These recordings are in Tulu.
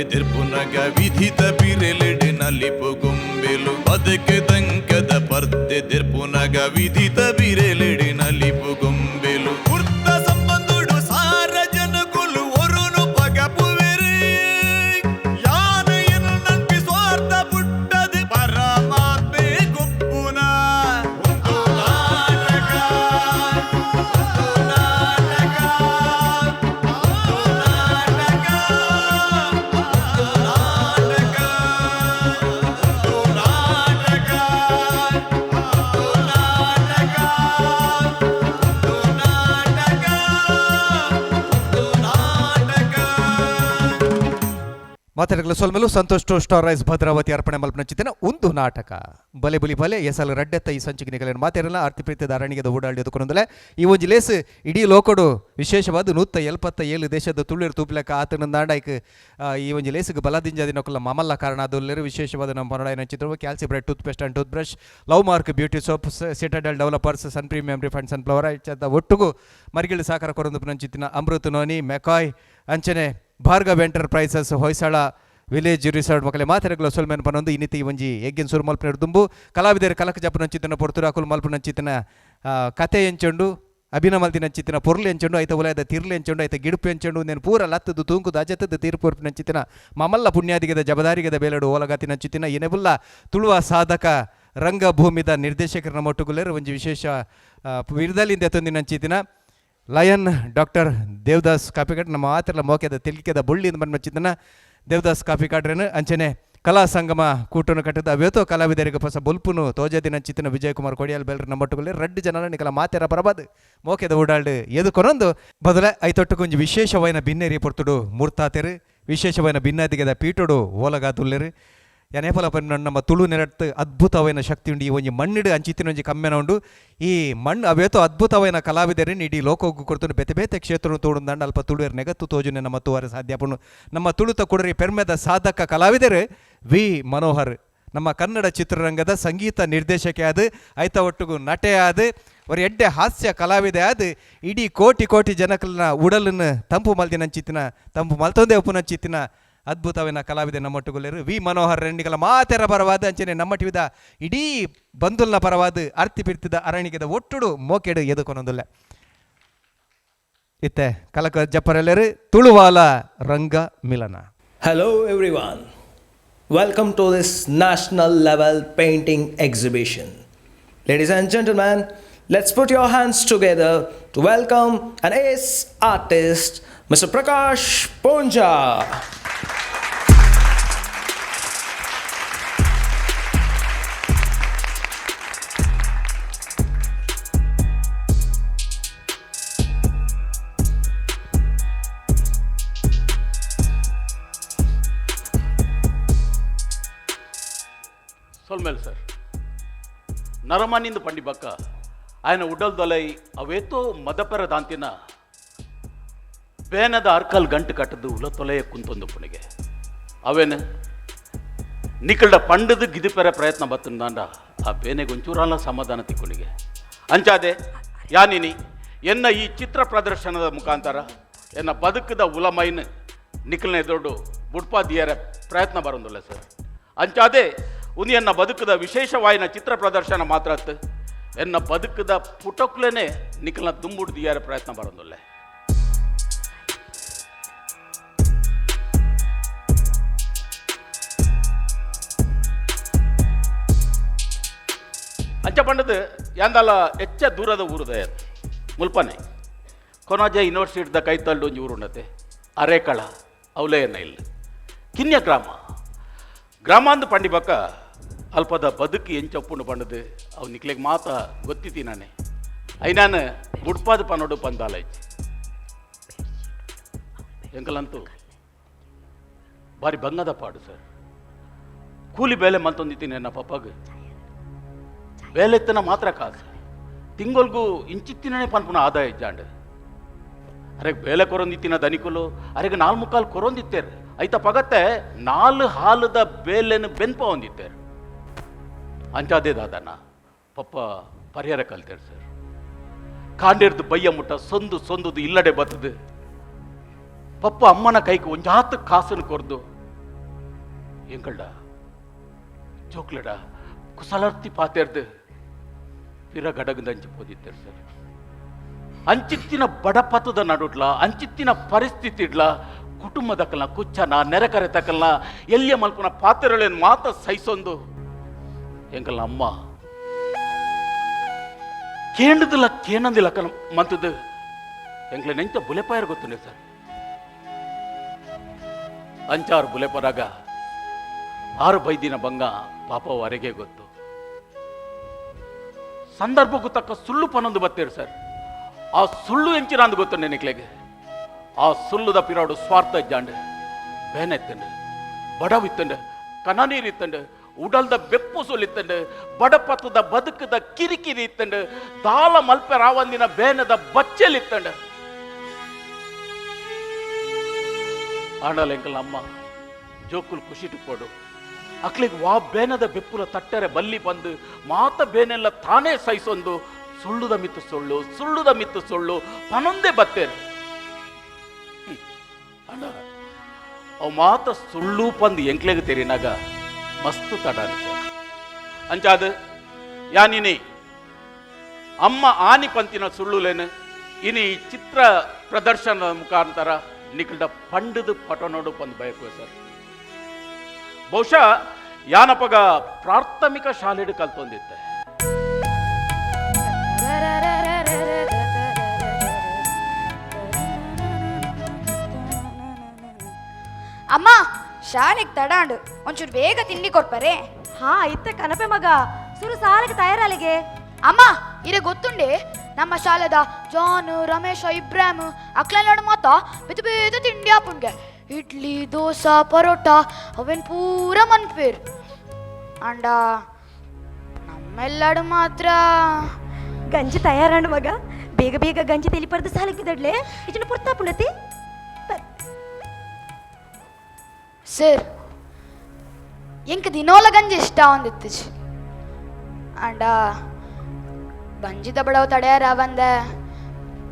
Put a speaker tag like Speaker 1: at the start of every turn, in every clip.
Speaker 1: ಪರ್ತೆ ದೆರ್ಪುನಗ ವಿಧಿತ ಬಿರೆಲೆಡೆ ನಲಿಪು ಗೊಂಬೆಲು. ಬದುಕೆ ದಂಕದ ಪರ್ತೆ ದೆರ್ಪುನಗ ವಿಧಿತ ಬಿರೆಲೆಡೆ ನಲಿಪು ಗೊಂಬೆಲು. ಕುರ್ತ ಸಂಬಂಧುಡು ಸಾರ ಜನಕುಲು ಒರುನು ಪಗಪುವೆರು. ಯಾನೆಯನ್ನು ನಂಬಿ ಸ್ವಾರ್ಥ ಪುಟ್ಟದು ಪರಮಾತ್ಮೆ ಗೊಪ್ಪುನ. ಒಂದು ನಾಟಕ, ಒಂದು ನಾಟಕ, ಒಂದು ನಾಟಕ, ಒಂದು ನಾಟಕ, ಒಂದು ನಾಟಕ, ಒಂದು ನಾಟಕ, ಒಂದು ನಾಟಕ, ಒಂದು ನಾಟಕ.
Speaker 2: ಮಾತಾಡಲು ಸೊಲ್ಮೆಲು ಸಂತೋಷ್ ಟು ಸ್ಟಾರ್ ರೈಸ್ ಭದ್ರಾವತಿ ಅರ್ಪಣೆ ಮಲ್ಪನಂಚಿತ್ತಿನ ಒಂದು ನಾಟಕ ಬಲೆ ಬಲಿ ಬಲೆ ಎಸಲ್ ರಡ್ಡೆತ್ತ ಈ ಸಂಚಿಕೆ ನಿಗಲೇನು ಮಾತೇರಲ್ಲ ಆರ್ತಿ ಪ್ರೀತಿದ ಅರಣಿಗೆದ ಓಡಾಡಿ ಕೊನೊಂದಲೆ ಈ ಒಂಜಿ ಲೇಸ್ ಇಡೀ ಲೋಕಡು ವಿಶೇಷವಾದ 177 ದೇಶದ ತುಳಿರ್ ತೂಪ್ಲೆಕ್ಕ ಆತನ ದಾಂಡೈಕ್ ಈ ಒಂಜಿ ಲೇಸ್ಗೆ ಬಲದಿಂಜಾದಿನಕುಲ ಮಮಲ್ಲ ಕಾರಣ ಅದು ವಿಶೇಷವಾದ ನಮ್ಮ ಪನಡಾಯಿನ ಚಿತ್ರ ಕ್ಯಾಲ್ಸಿ bread tooth paste and tooth brush, love mark beauty soap, Citadel developers, sun premium refined sunflower ಒಟ್ಟುಗು ಮರಿಗಿಳಿ ಸಾಕಾರ ಕೊರೊಂದು ನಂಚಿತ್ತಿನ ಅಮೃತ ನೋನಿ ಮೆಕಾಯ್ ಅಂಚನೆ Bhargav enterprises, Hoysala village resort ಮಕ್ಕಳೆ ಮಾತೆರೆಗ್ಲ ಸೊಲ್ಮೆನ್ ಪನೊಂದು ಇನ್ನಿತಿ ಒಂಜಿ ಎಗ್ಗಿನ ಸುರು ಮಲ್ಪನ ದುಂಬು ಕಲಾವಿದರು ಕಲಕ ಜಪ್ಪು ನಂಚಿತ್ತಿನ ಪೊರ್ತುರು ಅಕುಲು ಮಲ್ಪು ನಂಚಿತ್ತಿನ ಕತೆ ಎಂಚುಂಡು, ಅಭಿನಯ ಮಲ್ತಿನ ನಂಚಿತ್ತಿನ ಪೊರ್ಲು ಎಂಚುಂಡು, ಐತ ಉಲಯದ ತಿರ್ಲು ಎಂಚುಂಡು, ಐತ ಗಿಡುಪು ಎಂಚುಂಡು, ನೇನು ಪೂರ ಲತ್ತದು ತೂಂಕುದು ಅಜತ್ತದು ತೀರ್ಪು ನಂಚಿತ್ತಿನ ಮಮಲ್ಲ ಪುಣ್ಯಾದಿಗದ ಜಬದಾರಿಗದ ಬೇಲಡು ಓಲಗಾತಿ ನಂಚಿತ್ತಿನ ಇನೆಬುಲ್ಲ ತುಳುವ ಸಾಧಕ ರಂಗಭೂಮಿದ ನಿರ್ದೇಶಕರ ಮೊಟ್ಟುಗುಲೇರು ಒಂಜಿ ವಿಶೇಷ ವಿರ್ದಲಿಂದ ಎತ್ತೊಂದಿನ ನಂಚಿತ್ತಿನ ಲಯನ್ ಡಾಕ್ಟರ್ ದೇವದಾಸ್ ಕಾಪಿಕಾಡ್ ನಮ್ಮ ಆತಿರ್ಲ ಮೋಕೆದ ತಿಲ್ಕೆದ ಬುಳ್ಳಿಂದ ಬಂದ ದೇವದಾಸ್ ಕಾಪಿಕಾಡ್ರೇನು ಅಂಚನೆ ಕಲಾ ಸಂಗಮ ಕೂಟನು ಕಟ್ಟಿದ ಅವೇತೋ ಕಲಾವಿದರಿಗೆ ಹೊಸ ಬೊಲ್ಪುನು ತೋಜದಿನ ಚಿತ್ತಿನ ವಿಜಯಕುಮಾರ್ ಕೊಡಿಯಾಲ್ ಬೆಲ್ರ ನಮ್ಮ ರಡ್ಡು ಜನ ನಿಕಲ ಮಾತೆರ ಬರಬಾದ್ ಮೋಕೆದ ಓಡಾಡು ಎದು ಕೊನೊಂದು ಬದಲ ಐತೊಟ್ಟು ಕೊಂಚ ವಿಶೇಷವಾಯಿನ ಬಿನ್ನೇರಿ ಪೊರ್ತುಡು ಮೂರ್ತಾತೆರು ವಿಶೇಷವಾಯಿನ ಭಿನ್ನಾದಿಗೆದ ಪೀಟೋಡು ಓಲಗಾದುಲ್ಲೆರು ಯನೇಪಲ ನಮ್ಮ ತುಳು ನೆರಟ್ಟು ಅದ್ಭುತವಾಯಿನ ಶಕ್ತಿ ಉಂಡು. ಈ ಒಂಜಿ ಮಣ್ಣಿಡು ಅಂಚಿತ್ತಿನ ಒಂಜಿ ಕಮ್ಮೆನ ಉಂಡು. ಈ ಮಣ್ಣು ಅವೇತೋ ಅದ್ಭುತವಾಯಿನ ಕಲಾವಿದರನ್ನು ಇಡೀ ಲೋಕೋಗು ಕೊಡ್ತು ಬೇತೆ ಬೇತೆ ಕ್ಷೇತ್ರ ತೋಡುಂದಾಂಡ ಅಲ್ಪ ತುಳುವೆರ್ ನೆಗತ್ತು ತೋಜುನೆ ನಮ್ಮ ತೂವರೆ ಸಾಧ್ಯ ಪುಣ್ಣು. ನಮ್ಮ ತುಳುತ ಕುಡರಿ ಪೆರ್ಮೆದ ಸಾಧಕ ಕಲಾವಿದರು ವಿ ಮನೋಹರ್ ನಮ್ಮ ಕನ್ನಡ ಚಿತ್ರರಂಗದ ಸಂಗೀತ ನಿರ್ದೇಶಕ ಆದ ಐತ ಒಟ್ಟುಗು ನಟೆ ಆದ ஒரு ಎಡ್ಡೆ ಹಾಸ್ಯ ಕಲಾವಿದೆ ಆದ ಇಡೀ ಕೋಟಿ ಕೋಟಿ ಜನಕಲ್ನ ಉಡಲನ್ನು ತಂಪು ಮಲ್ದಿನಂಚಿತ್ತಿನ ತಂಪು ಮಲ್ತೊಂದೇ ಉಪ್ಪುನಂಚಿತ್ತಿನ ಅದ್ಭುತವಿನ ಕಲಾವಿದೆ ನಮ್ಮೊಟ್ಟುಗುಲ್ಲೇರು ವಿ ಮನೋಹರ್ ರೆಂಡಿಗಲ ಮಾತೆರ ಪರವಾದ ಅಂಚನೆ ನಮ್ಮ ಟಿವಿದ ಇಡೀ ಬಂಧುಲ್ನ ಪರವಾದ ಅರ್ತಿ ಪಿರ್ತಿದ ಅರಣಿಗೆದ ಒಟ್ಟುಡು ಮೋಕೆಡು ಎದುಕೊನೊಂದುಲ್ಲೆ ಇತ್ತೆ ಕಲಕ ಜಪ್ಪರೆಲ್ಲರು ತುಳುವಾಲ ರಂಗ ಮಿಲನ.
Speaker 3: Hello everyone. Welcome to this national level painting exhibition. Ladies and gentlemen, let's put your hands together to welcome an ace artist, Mr. Prakash Ponja.
Speaker 4: ಸೊಲ್ಮೇಲ್ sir, ನರಮಾನಿಂದ ಪಂಡಿ ಬಕ್ಕ ఆయన ಉಡಲ್ ದೊಲೈ ಅವೇತೋ ಮದಪೆರ ದಾಂತಿನ ಬೇನದ ಅರ್ಕಲ್ ಗಂಟು ಕಟ್ಟದು ಉಲ ತೊಲೆಯ ಕುಂತೊಂದು ಪುಣಿಗೆ ಅವೇನು ನಿಕಲ್ಡ ಪಂಡದು ಗಿದಿಪೆರ ಪ್ರಯತ್ನ ಬತ್ತಂದಾಂಡ ಆ ಬೇನೆಗೆ ಒಂಚೂರಲ್ಲ ಸಮಾಧಾನ ತಿಕ್ಕೊಂಡಿಗೆ. ಅಂಚಾದೆ ಯಾನಿನಿ ಎನ್ನ ಈ ಚಿತ್ರ ಪ್ರದರ್ಶನದ ಮುಖಾಂತರ ಎನ್ನ ಬದುಕದ ಉಲಮೈನ್ ನಿಖಲ್ನ ಎದುರು ಬುಡ್ಪಾ ದಿಯರ ಪ್ರಯತ್ನ ಬರೋದಿಲ್ಲ ಸರ್. ಅಂಚಾದೆ ಉನಿ ಎನ್ನ ಬದುಕದ ವಿಶೇಷವಾಯಿನ ಚಿತ್ರ ಪ್ರದರ್ಶನ ಮಾತ್ರ ಅತ್ತು ಎನ್ನ ಬದುಕದ ಪುಟಕ್ಲೇನೆ ನಿಖಲ್ನ ದುಂಬುಡು ದಿಯರ ಪ್ರಯತ್ನ ಬರೋದಿಲ್ಲ. ಅಂಚ ಪಂಡದು ಯಾಂದಾಲ ಎಚ್ಚ ದೂರದ ಊರುದ ಮುಲ್ಪನೆ ಕೊನಾಜ ಯೂನಿವರ್ಸಿಟಿದ ಕೈತಲ್ಡು ಒಂಜಿ ಊರು ಉಂಡತೆ ಅರೇಕಳ ಅವಲೇನ ಇಲ್ಲಿ ಕಿನ್ಯ ಗ್ರಾಮ. ಗ್ರಾಮ ಅಂದು ಪಂಡಿ ಬಕ್ಕ ಅಲ್ಪದ ಬದುಕು ಎಂಚೊಪ್ಪುಂಡು ಪಂಡದು ಅವು ನಿಕ್ಲೆಗ್ ಮಾತ ಗೊತ್ತಿತ್ತಿ ನಾನೆ ಐನಾನು ಬುಡ್ಪಾದ ಪನೋಡು ಪಂದಾಲ ಇಚ್ಚಿ ಎಂಕಲಂತೂ ಬಾರಿ ಬಂಗದ ಪಾಡು ಸರ್. ಕೂಲಿ ಬೇಲೆ ಮಂತೊಂದಿತ್ತೀನಿ ನನ್ನ ಪಪ್ಪಗ್ ಬೇಲೆತ್ತನ ಮಾತ್ರ ಕಾಸು ತಿಂಗೊಲ್ಗು ಇಂಚಿತ್ತಿನೇ ಪನ್ಪುನ ಆದಾಯ ಇಜ್ಜಾಂಡ್. ಅರೆಗ್ ಬೇಲೆ ಕೊರೊಂದಿತ್ತಿನ ದನಿಕುಲು ಅರೆಗ್ ನಾಲ್ ಮುಕ್ಕಾಲು ಕೊರೊಂದಿತ್ತೇರು ಐತ ಪಗತ್ತೆ ನಾಲ್ ಹಾಲದ ಬೇಲೆನು ಬೆನ್ಪ ಹೊಂದಿತ್ತೇರು. ಅಂಚಾದೇ ದಾದಣ್ಣ ಪಪ್ಪ ಪರಿಹಾರ ಕಲ್ತೇರು ಸರ್. ಕಾಂಡೇರ್ದು ಬಯ್ಯ ಮುಟ್ಟ ಸೊಂದು ಸೊಂದುದು ಇಲ್ಲಡೆ ಬತ್ತದು ಪಪ್ಪ ಅಮ್ಮನ ಕೈಗೆ ಒಂಜಾತು ಕಾಸನ್ನು ಕೊರ್ದು ಎಂಕಲ್ಡ ಜೋಕ್ಲೆಡ ಕುಸಲರ್ತಿ ಪಾತೆರ್ದು ಪಿರ ಗಡಗದಂಚಿ ಪೋದಿತ್ತೇರು ಸರ್. ಅಂಚಿತ್ತಿನ ಬಡಪತದ ನಡುಡ್ಲ, ಅಂಚಿತ್ತಿನ ಪರಿಸ್ಥಿತಿ ಇಡ್ಲ, ಕುಟುಂಬದಕ್ಕಲ್ನ ಕುಚ್ಚನ ನೆರೆಕರೆ ತಕಲ್ನ ಎಲ್ಲಿಯ ಮಲ್ಪುನ ಪಾತೆರಳೇನು ಮಾತ ಸಹಿಸೊಂದು ಎಂಕಲ್ನ ಅಮ್ಮ ಕೇಂಡದಿಲ್ಲ ಕೇನಂದಿಲ್ಲ ಕನ ಮಂತದ್ದು ಎಂಕ್ಲೆ ನೆಂಚ ಬುಲೆಪಾಯರ್ ಗೊತ್ತುಂಡೆ ಸರ್. ಅಂಚಾರು ಬುಲೆಪರಾಗ ಆರು ಬೈದಿನ ಬಂಗ ಪಾಪ ವರೆಗೆ ಗೊತ್ತು. ಸಂದರ್ಭಕ್ಕೂ ತಕ್ಕ ಸುಳ್ಳು ಪನೊಂದು ಬತ್ತೇರು ಸರ್. ಆ ಸುಳ್ಳು ಎಂಚಿನ ಅಂದು ಗೊತ್ತು ನೆನಕ್ಲೆಗೆ. ಆ ಸುಳ್ಳುದ ಪಿರಾಡು ಸ್ವಾರ್ಥ ಜಾಂಡು ಬೇನೆತ್ತಂಡು, ಬಡವಿತ್ತಂಡು, ಕನನೀರಿತ್ತಂಡು, ಉಡಲ್ದ ಬೆಪ್ಪು ಸೊಲಿತ್ತಂಡು, ಬಡಪತ್ತದ ಬದುಕದ ಕಿರಿಕಿರಿ ಇತ್ತಂಡು, ದಾಲ ಮಲ್ಪೆ ರಾವಂದಿನ ಬೇನದ ಬಚ್ಚಲಿತ್ತಂಡು. ಆಂಡಲ ಎಂಕಲ್ ಅಮ್ಮ ಜೋಕುಲು ಖುಷಿಟು ಕೊಡು ಅಕ್ಲಿಗೆ ವಾ ಬೇನದ ಬೆಪ್ಪುಲ ತಟ್ಟರೆ ಬಲ್ಲಿ ಬಂದು ಮಾತ ಬೇನೆಲ್ಲ ತಾನೇ ಸಹಿಸೊಂದು ಸುಳ್ಳುದ ಮಿತ್ತು ಸುಳ್ಳು, ಸುಳ್ಳುದ ಮಿತ್ತು ಸುಳ್ಳು ಪನೊಂದೇ ಬತ್ತೇರು. ಅಣ್ಣ ಅವು ಮಾತ ಸುಳ್ಳು ಪಂದು ಎಂಕ್ಲೆಗ್ ತೆರಿನಾಗ ಮಸ್ತ್ ತಡ ಸರ್. ಅಂಚಾದ ಯಾನಿನಿ ಅಮ್ಮ ಆನಿ ಪಂತಿನ ಸುಳ್ಳುಲೇನು ಇನಿ ಚಿತ್ರ ಪ್ರದರ್ಶನದ ಮುಖಾಂತರ ನಿಖಲ್ಡ ಪಂಡದು ಪಟನೋಡು ಪಂದು ಬಯಕುವೆ ಸರ್. ಬಹುಶಃ ಯಾನಪಗ ಪ್ರಾಥಮಿಕ ಶಾಲೆಡು ಕಲ್ತೊಂದಿತ್ತೆ.
Speaker 5: ಅಮ್ಮ ಶಾಲೆಗೆ ತಡಾಂಡು ಒಂಚೂರು ಬೇಗ ತಿಂಡಿ ಕೊಡ್ಪರೆ.
Speaker 6: ಹಾ ಇತ್ತ ಕನಪೆ ಮಗ ಸುರು ಸಾಲಕ್ಕೆ ತಯಾರಾಲಿಗೆ.
Speaker 5: ಅಮ್ಮ ಇರೆ ಗೊತ್ತುಂಡೆ ನಮ್ಮ ಶಾಲೆದ ಜಾನ್ ರಮೇಶ ಇಬ್ರಾಹಿಂ ಅಕ್ಲನ್ನೋಡು ಮಾತ ಬೇತೆ ಬೇತೆ ತಿಂಡಿ ಆಪುಂಗೆ ಇಡ್ಲಿ ದೋಸೆ ಪರೋಟ ಅವೇನ್ ಪೂರ ಮನ್ಪೇರ್. ಅಂಡ ನಮ್ಮೆಲ್ಲಡು ಮಾತ್ರ
Speaker 6: ಗಂಜಿ ತಯಾರಾಂಡು ಮಗ ಬೇಗ ಬೇಗ ಗಂಜಿ ತೆಲಿಪರ್ದು ಸಾಲಕ್ಕೆ ಬಿದಡ್ಲೆ ಇಚನ ಪುರ್ತಾಪುಂಡತಿ.
Speaker 5: ಸರ್ ಎಂಕ್ ದಿನೋಲ ಗಂಜಿ ಇಷ್ಟ ಒಂದಿತ್ತಿಜಿ. ಅಂಡ ಬಂಜಿದ ಬಡವ ತಡೆಯಾರ ಬಂದೆ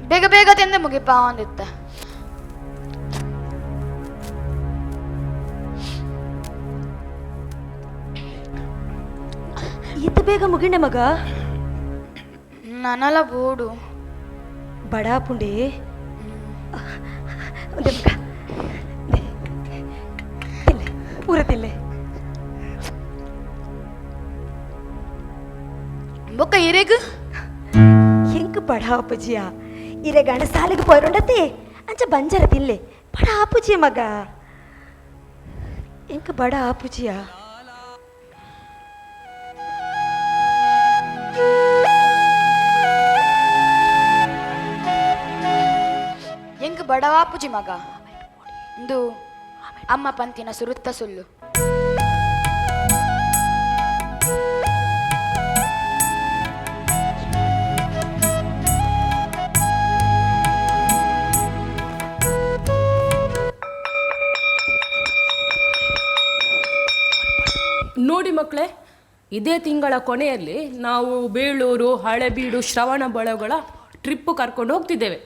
Speaker 5: ಬೇಗ ಬೇಗ ತಿಂದು ಮುಗಿಪ ಒಂದಿತ್ತ.
Speaker 6: ಈತ ಬೇಗ ಮುಗಿಂಡೆ ಮಗ.
Speaker 5: ನನಲ ಬೋಡು.
Speaker 6: ಬಡಾ ಪುಂಡಿ ಒಂದೇ ಮಗ they. ತಿನ್ಲೆ ಪೂರ ತಿನ್ಲೆ.
Speaker 5: ಬೊಕ್ಕ ಇರೆಗ್
Speaker 6: ಎಂಕ್ ಬಡ ಅಪ್ಪುಜಿಯ ಇರೆ ಗಂಡ ಸಾಲಿಗೆ ಪೋಯ್ರೊಂಡತೆ ಅಂಚ ಬಂಜಾರ ತಿನ್ಲೆ ಬಡ ಆಪುಜಿ ಮಗ ಎಂಕ್ ಬಡ ಆಪುಜಿಯ.
Speaker 5: ಎಂಕ್ ಬಡವಾಪುಜಿ ಮಗ ಇಂದು ಅಮ್ಮ ಪಂತಿನ ಸುರುತ್ತ ಸುಳ್ಳು.
Speaker 7: ನೋಡಿ ಮಕ್ಕಳೇ, ಇದೇ ತಿಂಗಳ ಕೊನೆಯಲ್ಲಿ ನಾವು ಬೇಳೂರು, ಹಳೆಬೀಡು, ಶ್ರವಣಬೆಳಗೊಳ ಟ್ರಿಪ್ಪು ಕರ್ಕೊಂಡು ಹೋಗ್ತಿದ್ದೇವೆ.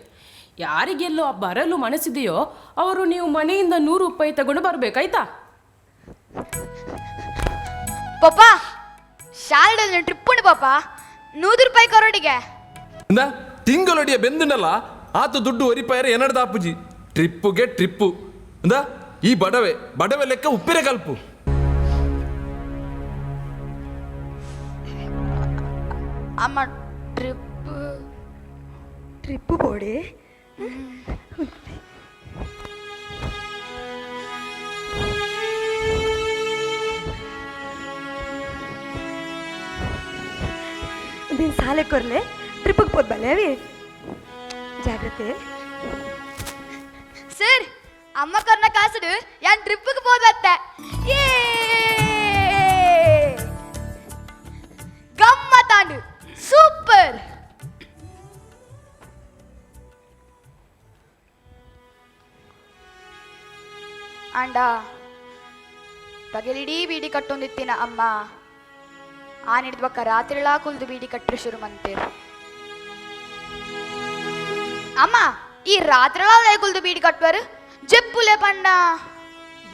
Speaker 7: ಯಾರಿಗೆಲ್ಲೋ ಬರಲು ಮನಸ್ಸಿದೆಯೋ ಅವರು ನೀವು ಮನೆಯಿಂದ 100 ರೂಪಾಯಿ ತಗೊಂಡು ಬರಬೇಕಾಯ್ತಾ?
Speaker 5: ಪಪ್ಪ ಶಾಲೆಯಲ್ಲಿ ಟ್ರಿಪ್ ಉಂಡು ಪಾಪ 100 ರೂಪಾಯಿ ಕೊರಡಿಗೆ.
Speaker 8: ಇಂದ ತಿಂಗಳೊಡಿಯ ಬೆಂದುಂಡಲ್ಲ ಆತ ದುಡ್ಡು ಒರಿಪಾಯರೆ ಎನ್ನಡ್ದ ಆಪುಜಿ ಟ್ರಿಪ್ಪುಗೆ ಟ್ರಿಪ್ಪು. ಇಂದ ಈ ಬಡವೆ ಬಡವೆ ಲೆಕ್ಕ ಉಪ್ಪಿರೆ ಕಲ್ಪು.
Speaker 5: ಅಮ್ಮ ಟ್ರಿಪ್
Speaker 6: ಟ್ರಿಪ್ಪು ಬೋಡೆ. ಒಂದಿನ ಸಾಲೆ ಕೊರ್ಲೆ ಟ್ರಿಪ್ಪಿಗೆ ಹೋದ್ ಬಲ್ಲೆ ಅವಿ ಜಾಗ್ರತೆ.
Speaker 5: ಸರ್ ಅಮ್ಮ ಕೊರ್ನ ಕಾಸುಡು ಯಾನ್ ಟ್ರಿಪ್ಗೆ ಹೋದತ್ತೆ. ಏ ಗಮ್ಮತ್ತಾಂಡು ಸೂಪರ್. ಅಂಡ ಪಗಲಿಡೀ ಬೀಡಿ ಕಟ್ಟೊಂದಿತ್ತಿನ ಅಮ್ಮ ಆನಿಡ್ದ ಬಕ್ಕ ರಾತ್ರಿಲಾ ಕುಲ್ದು ಬೀಡಿ ಕಟ್ಟರೆ ಶುರು ಮಂತೇರು. ಅಮ್ಮ ಈ ರಾತ್ರಿಲಾ ಕುಲ್ದು ಬೀಡಿ ಕಟ್ಟುವರು ಜೆಪ್ಪುಲೆ ಪಂಡ.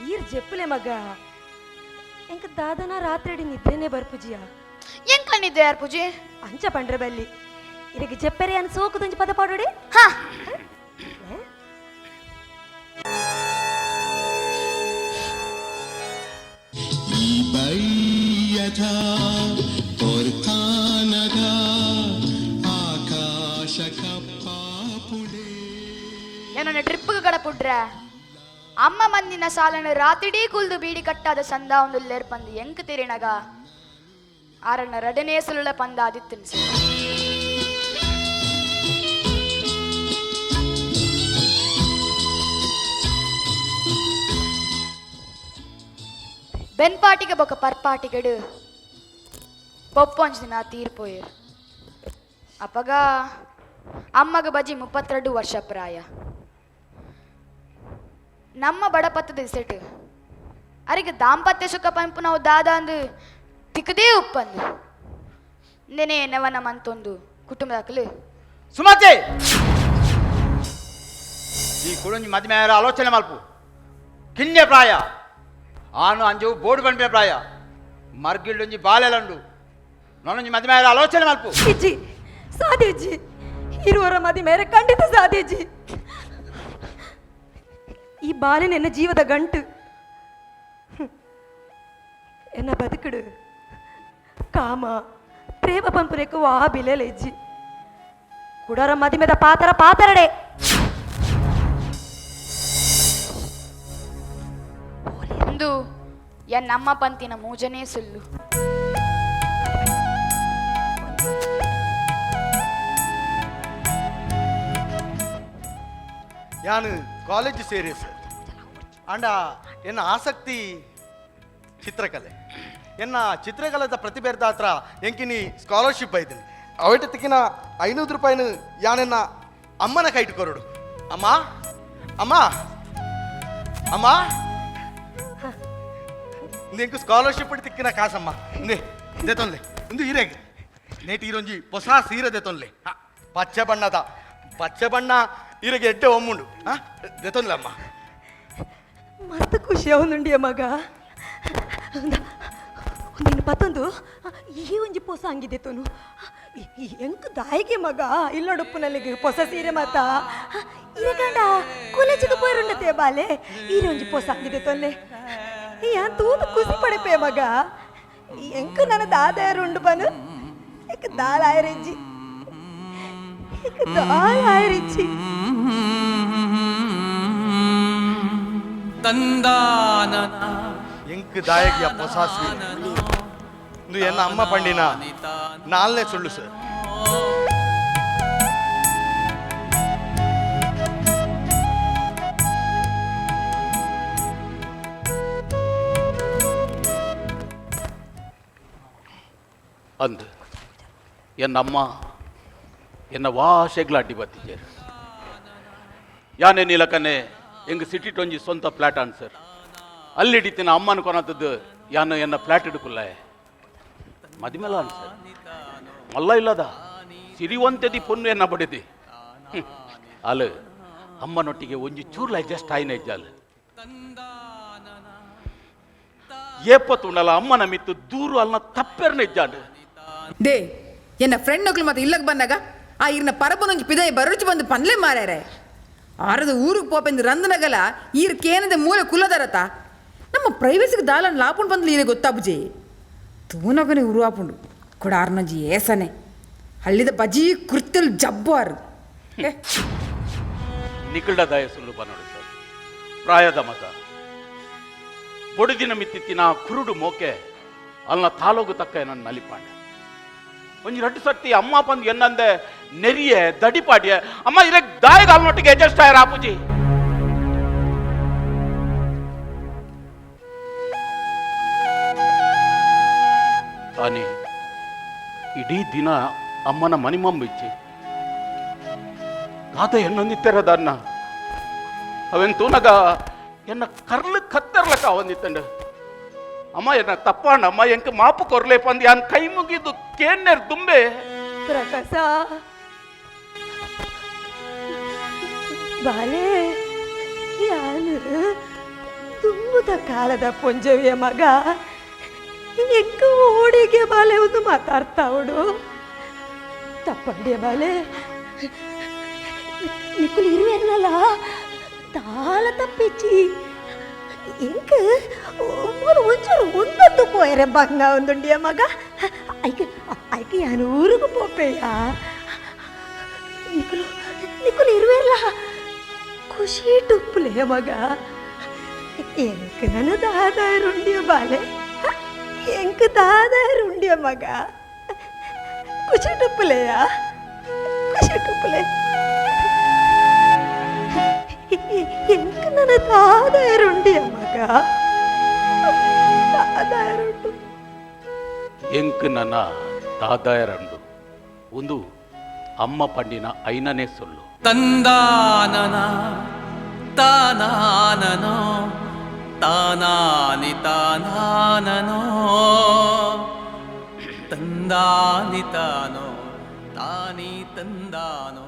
Speaker 6: ಈರ್ ಜೆಪ್ಪುಲೆ ಮಗ. ಎಂಕ್ ದಾದನ ರಾತ್ರಿ ನಿದ್ರೆನೆ ಬರ್ಪುಜಿಯ.
Speaker 5: ಎಂಕ್ಲ ನಿದ್ರೆ ಯಾರ್ಪುಜಿ?
Speaker 6: ಅಂಚ ಪಂಡ್ರೆ ಬಲ್ಲಿ, ಇರಗೆ ಜೆಪ್ಪೆರೆ ಅನ್ ಸೋಕುದೊಂಜಿ ಪದ ಪಾಡೋಡೆ.
Speaker 5: ಹಾ. ಏನನ್ನ ಟ್ರಿಪ್ಗೆ ಕಡಪುಡ್ರೆ ಅಮ್ಮ ಮಂದಿನ ಸಾಲನ ರಾತಿಡೀ ಕುಲ್ದು ಬೀಡಿ ಕಟ್ಟಾದ ಸಂದ ಒಂದು ಲೇರ್ಪಂದು ಎಂಕ್ ತಿರಿನಗ ಆರಣ್ಣ ರಡನೇ ಸುಳ್ಳ ಪಂದ ಆದಿತ್ತನ್. ಬೆನ್ಪಾಟಿಗೆ ಬೊಕ ಪರ್ಪಾಟಿಗೆಡು ಪೊಪ್ಪೊಂಜ್ ದಿನ ತೀರ್ಪೋಯರ್. ಅಪಗ ಅಮ್ಮಗ ಬಜಿ 32 ವರ್ಷ ಪ್ರಾಯ. ನಮ್ಮ ಬಡಪತ್ತದ ಸೆಟ್ ಅರಿಗೆ ದಾಂಪತ್ಯ ಸುಖ ಪಂಪು ನಾವು ದಾದ ಅಂದು ತಿಕ್ಕದೇ ಉಪ್ಪಂದು ನೆನೆ ನವನ ಮಂತೊಂದು ಕುಟುಂಬದಾಕಲು.
Speaker 9: ಸುಮತಿ, ಈ ಕುಡೊಂಜಿ ಮದ್ಮೆ ಆಲೋಚನೆ ಮಲ್ಪು. ಕಿನ್ಯ ಪ್ರಾಯ, ಆನು ಅಂಜು ಬೋರ್ಡ್ ಬಂಡ್ಪೆ ಪ್ರಾಯ, ಮರ್ಗಿಲ್ಡೊಂಜಿ ಬಾಲೆಲಂಡು, ನಾನೊಂಜಿ ಮದ್ಮೆ ಆಲೋಚನೆ ಮಲ್ಪು.
Speaker 6: ಇಜ್ಜಿ, ಸಾಧ್ಯಜ್ಜಿ, ಇರುವರ ಮದಿ ಮೇರೆ ಖಂಡಿತ ಸಾಧ್ಯಜ್ಜಿ. ಈ ಬಾಲೆ ನನ್ನ ಜೀವದ ಗಂಟು, ಎನ್ನ ಬದುಕುಡು ಕಾಮ ಪ್ರೇಮ ಪಂಪುನೆಕ್ಕು ವಾ ಬಿಲೆಲೆಜ್ಜಿ. ಕುಡರ ಮದಿಮೆದ ಪಾತರ ಪಾತರಡೆ.
Speaker 5: ಒಂದು ಎನ್ನಮ್ಮ ಪಂತಿನ ಮೂಜನೇ ಸುಳ್ಳು.
Speaker 10: ಯಾನು ಕಾಲೇಜ್ ಸೇರಿ ಸರ್ ಅಂಡ ಎನ್ನ ಆಸಕ್ತಿ ಚಿತ್ರಕಲೆ. ಎನ್ನ ಚಿತ್ರಕಲೆದ ಪ್ರತಿಭೆರ್ದ ಹತ್ರ ಎಂಕಿನಿ ಸ್ಕಾಲರ್ಶಿಪ್ ಐತೀನಿ. ಅವಿಟ ತಿಕ್ಕಿನ 500 ರೂಪಾಯಿನ ಯಾನೆನ್ನ ಅಮ್ಮನ ಕೈಟ್ ಕೊರಡು. ಅಮ್ಮ ಅಮ್ಮ ಅಮ್ಮ, ಇಂದು ಸ್ಕಾಲರ್ಶಿಪ್ ತಿಕ್ಕಿನ ಕಾಸಮ್ಮ ಇಂದೆ ದೆತೊನ್ಲೆ. ಇಂದು ಹಿರೇಗ್ ನೇಟಿ ಇರೊಂಜಿ ಹೊಸ ಸೀರೆ ದೆತೊನ್ಲೆ, ಪಚ್ಚೆ ಬಣ್ಣದ. ಪಚ್ಚೆ ಬಣ್ಣ ಇರಗೆ ಎಡ್ಡೆ ಒಮ್ಮುಂಡು ದೆತೊನ್ಲೆ ಅಮ್ಮ.
Speaker 6: ಮಸ್ತ್ ಖುಷಿ ಅವನುಂಡಿಯ ಮಗ. ನಿನ್ನ ಪತ್ತೊಂದು ಈ ಒಂಜಿ ಪೊಸ ಅಂಗಿದೆ ತೋನು ಎಂಕ್ ದಾಯಿಗೆ ಮಗ ಇಲ್ಲೊಡುಪ್ಪುನಲ್ಲಿಗೆ ಪೊಸ ಸೀರೆ ಮಾತ ಇರಗಂಡ ಕಾಲೇಜಿಗೆ ಪೋರುಂಡತೆ ಬಾಲೆ ಈರೆ ಒಂಜಿ ಪೊಸ ಅಂಗಿದೆ ತೊಲ್ಲೆ. ಯಾನ್ ತೂದು ಖುಷಿ ಪಡೆಪೆ ಮಗ. ಎಂಕ್ ನನ್ನ ದಾದಾಯರು ಉಂಡು ಬನು ಎಂಕ್ ದಾಲ್ ಆಯರೆಜ್ಜಿ, ಎಂಕ್ ದಾಲ್ ಆಯರೆಜ್ಜಿ.
Speaker 10: ಎಂಕ್ ದಾಯಕಿಯ ಹೊಸ ಸೀರೆ ಇಂದು ಎನ್ನ ಅಮ್ಮ ಪಂಡಿನ ನಾಲ್ನೇ ಸುಳ್ಳು ಸರ್.
Speaker 4: ಅಂದು ಎನ್ನಮ್ಮ ಎನ್ನ ವಾಸೆಗ್ಲ ಅಡ್ಡಿ ಬತ್ತಿದ್ದೇರು. ಯಾನೇ ನೀಲಕನೆ ಎಂಗ್ ಸಿಟಿ ಟೊಂಜಿ ಸ್ವಂತ ಫ್ಲಾಟ್ ಆನ್ ಸರ್. ಅಲ್ಲಿಡಿತಿನ ಅಮ್ಮನ ಕೊನತದ್ದು ಯಾನು ಎನ್ನ ಫ್ಲಾಟ್ ಹಿಡ್ಕುಲ್ಲ ಮದಿಮೆಲ ಅನ್ ಸರ್. ಮಲ್ಲ ಇಲ್ಲದ ಸಿರಿವಂತದಿ ಪೊನ್ನು ಎನ್ನ ಬಡಿದಿ ಅಲ್ಲ ಅಮ್ಮನೊಟ್ಟಿಗೆ ಒಂಜಿ ಚೂರ್ಲ ಅಡ್ಜಸ್ಟ್ ಆಯ್ನ ಇಜ್ಜಾಲ ಏಪ ತುಂಡಲ ಅಮ್ಮನ ಮಿತ್ತು ದೂರು ಅಲ್ನ ತಪ್ಪೆರ್ನ ಇಜ್ಜಾಂಡು.
Speaker 11: ಡೇ ಎನ್ನ ಫ್ರೆಂಡ್ ನೊಕ್ಲು ಮತ್ತೆ ಇಲ್ಲಕ್ಕೆ ಬಂದಾಗ ಆ ಇರ್ನ ಪರಬನೊಂಜಿ ಪಿದೈ ಬರುಚಿ ಬಂದು ಪನ್ಲೆ ಮಾರ್ಯಾರೆ. ಆರದ ಊರಿಗೆ ಪೋಪೆಂದು ರಂದನಗಲ ಈರ್ ಕೇನದ ಮೂಲೆ ಕುಲ್ಲದರತ ನಮ್ಮ ಪ್ರೈವೇಸಿಗೆ ದಾಲನ್ ಲಾಪುಂಡು ಬಂದ್ಲು ಈರೆ ಗೊತ್ತಾಬುಜಿ ತೂನಗನೆ ಉರುವಾಪುಂಡು ಕೊಡ ಆರ್ನೊಂಜಿ ಏಸನೆ ಹಳ್ಳಿದ ಬಜಿ ಕೃತ್ಯಲ್ ಜಬ್ಬು ಆರು.
Speaker 4: ನಿಕಲ್ಡ ದಾಯ ಸುಳ್ಳು ಬನ್ನೋಡು ಸರ್. ಪ್ರಾಯದ ಮತ ಬೊಡುದಿನ ಮಿತ್ತಿತ್ತಿನ ಕುರುಡು ಮೋಕೆ ಅಲ್ನ ತಾಲೋಗು ತಕ್ಕ ನನ್ನ ನಲಿಪಾಂಡ ಒಂಜಿ ರಡ್ಡು ಸರ್ತಿ ಅಮ್ಮ ಬಂದು ಎನ್ನಂದೆ ನೆರಿಯೆ ದಡಿಪಾಡಿಯ ಅಮ್ಮ ಇರಕ್ ದಾಯಗ ಅಲ್ನೊಟ್ಟಿಗೆ ಅಡ್ಜಸ್ಟ್ ಆಯರ ಆಪುಜಿ. ತಾನಿ ಇಡೀ ದಿನ ಅಮ್ಮನ ಮನಿಮಂಬಿಚ್ಚಿ ತಾತ ಎನ್ನೊಂದಿತ್ತೆರದನ್ನ ಅವೆನ್ ತೂನಗ ಎನ್ನ ಕರ್ಲು ಕತ್ತರ್ಲಕ್ಕ ಅವಂದಿತ್ತಂಡ ಅಮ್ಮ ಎನ್ನ ತಪ್ಪಾಂಡ ಅಮ್ಮ ಎಂಕ್ ಮಾಪು ಕೊರ್ಲೆ ಪಂದ್ ಯಾನ್ ಕೈ ಮುಗಿದು ಕೇನ್ನೆರ್ ದುಂಬೆ.
Speaker 6: ಪ್ರಕಾಶ ಬಾಲೆ, ಯಾನು ತುಂಬುದ ಕಾಲದ ಪೊಂಜವಿಯ ಮಗ. ಎಂಕ ಓಡಿಗೆ ಬಾಲೆ ಒಂದು ಮಾತಾಡ್ತಾವಡು ತಪ್ಪಂಡಿಯ ಬಾಲೆ ನಿಕ್ಕುಲು ಇರುವೆರ್ನಲ್ಲ ತಾಲ ತಪ್ಪಿಚ್ಚಿ ಎಂಕ ಮೂರು ಒಂಚೂರು ಒಂದೊಂದು ಪೋಯರೆ ಬಂಗ ಒಂದುಂಡಿಯ ಮಗ ಐಕೆ ಐಕೆ ಯಾನು ಊರಿಗೆ ಪೋಪೆಯ ನಿಕ್ಕುಲು ನಿಕ್ಕುಲು ಇರುವೆರ್ಲ ಖುಷಿ ಟುಪ್ಪುಲೆ ಮಗ ಎಂಕ ನನ್ನ ದಾದಾರುಂಡಿಯ ಬಾಲೆ ಎಂಕ ದಾದಾರುಂಡಿಯ ಮಗ ಖುಷಿ ಟುಪ್ಪುಲೆಯ ಖುಷಿ ಟುಪ್ಪುಲೆ ಎಂಕ ನನ್ನ ದಾದಾರುಂಡಿಯ ಮಗ ದಾದಾರುಂಡು
Speaker 4: ಎಂಕ್ ನನ್ನ ದಾದಾಯರಂಡು ಒಂದು ಅಮ್ಮ ಪಂಡಿನ ಐನನೇ ಸೊಲ್ಲು.
Speaker 12: ತಂದಾನನ ತಾನಾನನೋ ತಾನಾನಿ ತಾನಾನನೋ ತಂದಾನಿ ತಾನೋ ತಾನಿ ತಂದಾನೋ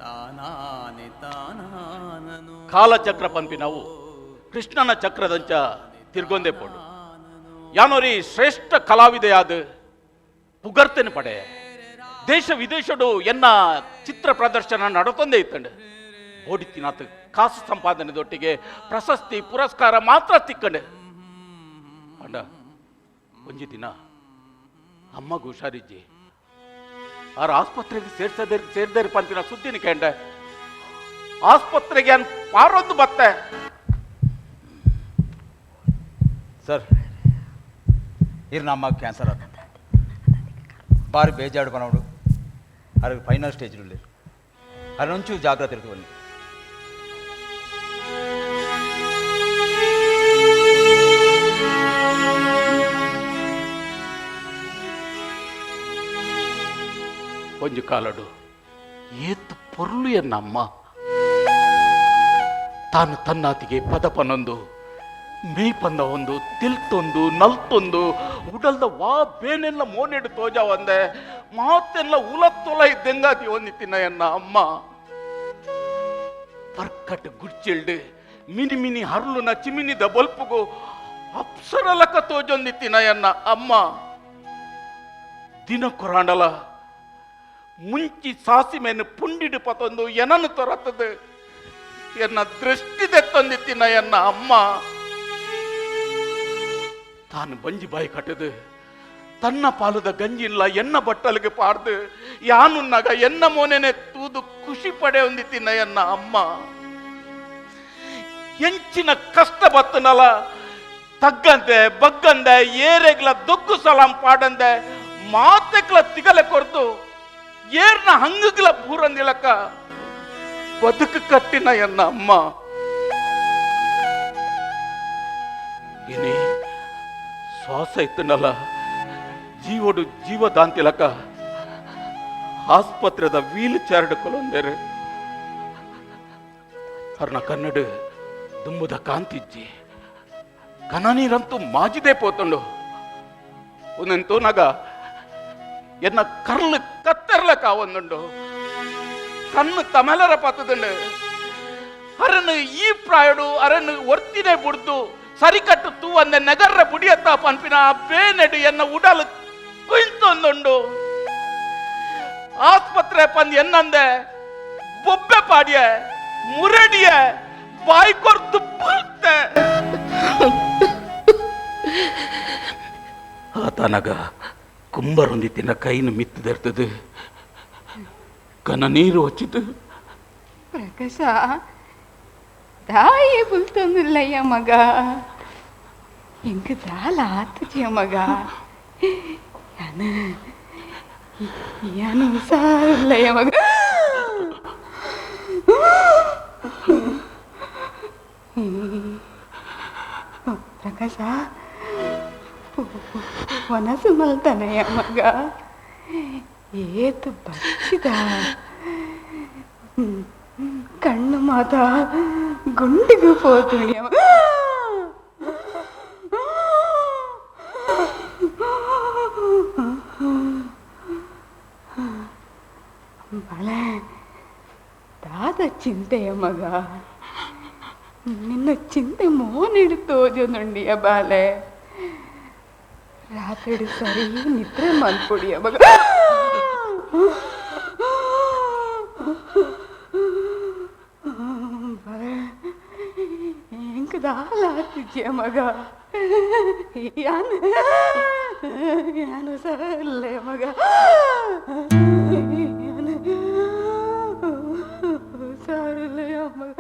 Speaker 12: ತಾನಾನಿ ತಾನಾನನೋ.
Speaker 4: ಕಾಲಚಕ್ರ ಪಂಪಿ ನಾವು ಕೃಷ್ಣನ ಚಕ್ರದಂಚ ತಿರ್ಗೊಂದೆ ಪೋಡು ಯಾನೋರಿ ಶ್ರೇಷ್ಠ ಕಲಾವಿದೆಯಾದ ಪುಗರ್ತೇನೆ ಪಡೆ ದೇಶ ವಿದೇಶಡು ಎನ್ನ ಚಿತ್ರ ಪ್ರದರ್ಶನ ನಡತೊಂದೇ ಇತ್ತಂಡು ಓಡಿತಿನಾತ್ ಕಾಸು ಸಂಪಾದನೆದೊಟ್ಟಿಗೆ ಪ್ರಶಸ್ತಿ ಪುರಸ್ಕಾರ ಮಾತ್ರ ತಿಕ್ಕಂಡೆ. ಅಂಡ ಒಂಜಿ ದಿನ ಅಮ್ಮಗೂ ಹುಷಾರಿಜ್ಜಿ ಆರ ಆಸ್ಪತ್ರೆಗೆ ಸೇರ್ಸದೇ ಸೇರ್ದೇರಿ ಪಂಪಿನ ಸುದ್ದಿನ ಕೇಂಡೆ ಆಸ್ಪತ್ರೆಗೆ ಅನ್ ಪಾರೊಂದು ಬತ್ತೆ.
Speaker 9: ಸರ್ ಇರ್ ನಮ್ಮ ಕ್ಯಾನ್ಸರ್ ಆತ ಬಾರಿ ಬೇಜಾಡು ಪನೋಡು ಅರೆ ಫೈನಲ್ ಸ್ಟೇಜ್ ಉಳ್ಳೇರು ಅರೊಂಚು ಜಾಗ್ರತೆ ಇರ್ತುವಲ್ಲಿ.
Speaker 4: ಒಂಜಿ ಕಾಲಡು ಏತ್ ಪೊರ್ಲು ಎನ್ನಮ್ಮ ತಾನು ತನ್ನಾತಿಗೆ ಪದ ಪನೊಂದು ಮೇಯ್ಪಂದ ಒಂದು ತಿಲ್ತೊಂದು ನಲ್ತೊಂದು ಉಡಲ್ದ ವಾ ಬೇನೆಲ್ಲ ಮೋನೆಡು ತೋಜ ಒಂದೆ ಮಾತೆಲ್ಲ ಉಲತ್ತೊಲ ಇದ್ದಂಗಾತಿ ಒಂದಿತ್ತಿನ ಎನ್ನ ಅಮ್ಮ ಪರ್ಕಟ್ ಗುಡ್ಚಿಲ್ಡು ಮಿನಿ ಮಿನಿ ಹರ್ಲುನ ಚಿಮಿನಿದ ಬೊಲ್ಪುಗು ಅಪ್ಸರಲಕ ತೋಜೊಂದಿತ್ತಿನ ಎನ್ನ ಅಮ್ಮ ದಿನ ಕೊರಾಂಡಲ ಮುಂಚಿ ಸಾಸಿಮೆಯನ್ನು ಪುಂಡಿಡು ಪತೊಂದು ಎನನ್ನು ತೊರತದು ಎನ್ನ ದೃಷ್ಟಿ ತೆತ್ತೊಂದಿತ್ತಿನ ಎನ್ನ ಅಮ್ಮ ತಾನು ಬಂಜಿ ಬಾಯಿ ಕಟ್ಟದು ತನ್ನ ಪಾಲದ ಗಂಜಿಲ್ಲ ಎನ್ನ ಬಟ್ಟಲಿಗೆ ಪಾಡ್ದು ಯಾನುನ್ನಾಗ ಎನ್ನ ಮೋನೆನೆ ತೂದು ಖುಷಿ ಪಡೆ ಹೊಂದಿತ್ತಿನ ಎನ್ನ ಅಮ್ಮ ಎಂಚಿನ ಕಷ್ಟ ಬತ್ತನಲ ತಗ್ಗಂದೆ ಬಗ್ಗಂದೆ ಏರೆಗ್ಲ ದೊಗ್ಗು ಸಲಾಂ ಪಾಡಂದೆ ಮಾತೆಗ್ಲ ತಿಗಲೆ ಕೊರ್ದು ಏರ್ನ ಹಂಗುಗ್ಲ ಪೂರಂದಿಲಕ್ಕ ಬದುಕು ಕಟ್ಟಿನ ಎನ್ನ ಅಮ್ಮ ಏನೇ ಶ್ವಾಸ ಇತ್ತನಲ್ಲ ಜೀವಡು ಜೀವದಾಂತಿಲಕ ಆಸ್ಪತ್ರೆದ ವೀಲ್ ಚೇರ್ ಕೊಲೊಂದೇರು ಅರ್ನ ಕನ್ನಡ ದುಂಬುದ ಕಾಂತಿಜ್ಜಿ ಕನನೀರಂತೂ ಮಾಜಿದೆ ಪೋತಂಡು ಒಂದಂತೂ ನಗ ಎನ್ನ ಕರ್ಲು ಕತ್ತೆರ್ಲಕ ಒಂದುಂಡು ಕಣ್ಣು ತಮೆಲರ ಪತ್ತದುಂಡು ಅರನು ಈ ಪ್ರಾಯಡು ಅರನು ಒರ್ತಿದೆ ಬುಡ್ದು ಸರಿಕಟ್ಟು ತೂವಂದೆ ನಗರ ಬುಡಿಯತ್ತ ಪನ್ಪಿನ ಬೇನೆಡು ಎನ್ನ ಉಡಲು ಕುಂತೊಂದುಂಡು ಆಸ್ಪತ್ರೆ ಪಂದ್ ಎನ್ನಂದೆ ಬೊಬ್ಬೆ ಪಾಡಿಯ ಮುರಡಿಯ ಬಾಯಿ ಕೊರ್ದು ಬುಲ್ತೆ ಆತನಗ ಕುಂಬರೊಂದಿತ್ತಿನ ಕೈನು ಮಿತ್ತದಿರ್ತದೆ ಕನ ನೀರು ಹಚ್ಚಿತು.
Speaker 13: ಪ್ರಕಾಶ ದಾಯಿ ಬುಲ್ತೊಂದುಲ್ಲಯ್ಯ ಮಗ ಎಂಕ್ ದಾಲ ಆತುಜಿಯ ಮಗ ಯಾನು ಯಾನು ಹುಷಾರಿಲ್ಲಯ್ಯ ಮಗ. ಪ್ರಕಾಶ ವನಸು ಮಲ್ತಾನಯ್ಯ ಮಗ ಏತು ಬಚ್ಚಿದ ಕಣ್ಣು ಮಾತ ಗುಂಡಿಗೂ ಪೋತುಂಡಿ ಬಲೆ ದಾದ ಚಿಂತೆಯ ಮಗ ನಿನ್ನ ಚಿಂತೆ ಮೋನಿಡು ತೋಜೊಂದುಂಡಿಯ ಬಾಲೆ. ರಾತ್ರಿ ಸರಿ ನಿದ್ರೆ ಮಲ್ಪೊಡಿಯ ಮಗ. ಬಲೆ, ಎಂಕ್ ದಾಲ ಆತಿಜ್ಜಿಯ ಮಗ. ಯಾನ್ ಯಾನು ಸರಲ್ಲೇ ಮಗ, ಯಾನು ಸಾರಲ್ಲೇ ಮಗ.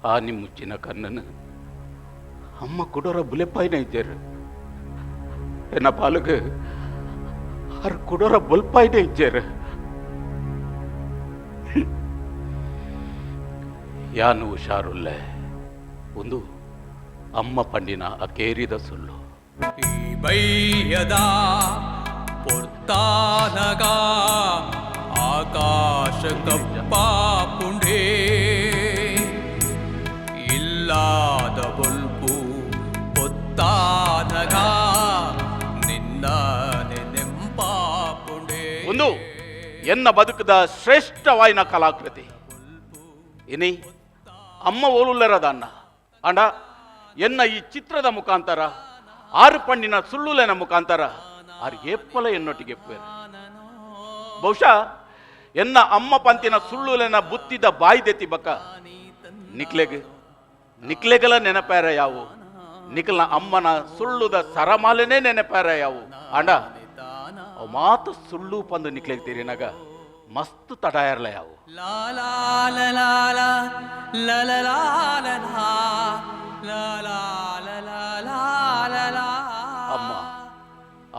Speaker 4: ಆ ನಿಮ್ಮುಚ್ಚಿನ ಕಣ್ಣನು ಅಮ್ಮ ಕುಡೋರ ಬುಲೆಪಾಯಿನ ಇಜ್ಜಾರು, ಎನ್ನ ಪಾಲುಗು ಆರು ಕುಡೋರ ಬೊಲ್ಪಾಯಿನ ಇಜ್ಜಾರು. ಯಾನು ಹುಷಾರುಲ್ಲೆ ಒಂದು ಅಮ್ಮ ಪಂಡಿನ ಅಕೇರಿದ ಸುಳ್ಳು.
Speaker 12: ಬೈಯದ ಪೊರ್ತಾನಗ ಆಕಾಶ ಕಪ್ಪಾಪುಂಡೇ, ಇಲ್ಲಾದ ಬೊಲ್ಪು పొತ್ತಾನಗ ನಿನ್ನ ನೆನೆಂಪಾಪುಂಡೇ.
Speaker 4: ಒಂದು ಎನ್ನ ಬದುಕದ ಶ್ರೇಷ್ಠವಾಯಿನ ಕಲಾಕೃತಿ. ಇನಿ ಅಮ್ಮ ಓಲುಲ್ಲರದ ಅಣ್ಣ ಅಂಡ ಎನ್ನ ಈ ಚಿತ್ರದ ಮುಖಾಂತರ ಆರು ಪಣ್ಣಿನ ಸುಳ್ಳುಲೆನ ಮುಖಾಂತರ ಆರು ಏಪ್ಪಲ ಎನ್ನೊಟ್ಟಿಗೆ ಎಪ್ಪುವೆರು. ಬಹುಶಃ ಎನ್ನ ಅಮ್ಮ ಪಂತಿನ ಸುಳ್ಳುಲೆನ ಬುತ್ತಿದ ಬಾಯಿದೆತ್ತಿ ಬಕ್ಕ ನಿಕ್ಲೆಗ್ ನಿಕ್ಲೆಗಲ ನೆನಪಾರ ಯಾವು, ನಿಕ್ಲನ ಅಮ್ಮನ ಸುಳ್ಳುದ ಸರಮಾಲೆನೇ ನೆನಪಾರ ಯಾವು. ಅಂಡ ಅವು ಮಾತು ಸುಳ್ಳು ಪಂದು ನಿಕ್ಲೆಗ್ ತೀರಿನಾಗ ಮಸ್ತ್ ತಡಾಯರ್ಲ ಯಾವು.
Speaker 12: ಲಾ ಲಾ ಲಾ ಲಾ ಲಾ ಲಾ ಲಾ ಲಾ ಲಾ ಲಾ ಲಾ ಲಾ ಲಾ.
Speaker 4: ಅಮ್ಮ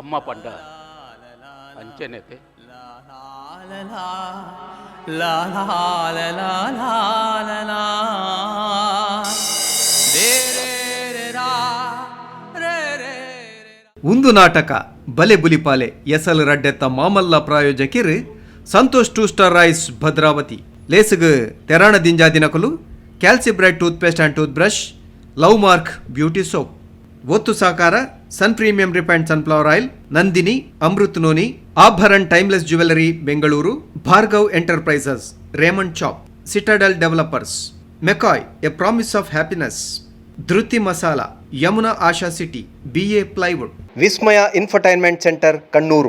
Speaker 4: ಅಮ್ಮ ಪಂಡ ಅಂಚೆನೆತೆ.
Speaker 12: ಲಾ ಲಾ ಲಾ ಲಾ ಲಾ ಲಾ ರೇ ರೇ ರೇ ರಾ ರೇ ರೇ.
Speaker 2: ಒಂದು ನಾಟಕ ಬಲೆ ಬುಲಿಪಾಲೆ ಎಸಲ್ ರಡ್ಡೆತ್ತ ಮಾಮಲ್ಲ ಪ್ರಾಯೋಜಕಿರು Santosh two star rice Bhadravati, ಲೇಸುಗು ತೆರಾಣ ದಿಂಜಾ ದಿನಕಲು Calcibright toothpaste and tooth brush, love mark beauty soap. ಒತ್ತು ಸಾಕಾರ Sun premium refined sunflower oil, Nandini Amrut noni, Abharan timeless jewellery Bengaluru, Bhargav enterprises, Raymond shop, citadel developers, McCoy a promise of happiness, Dhriti masala, Yamuna Asha city, BA plywood, Vismaya infotainment centre, Kannur.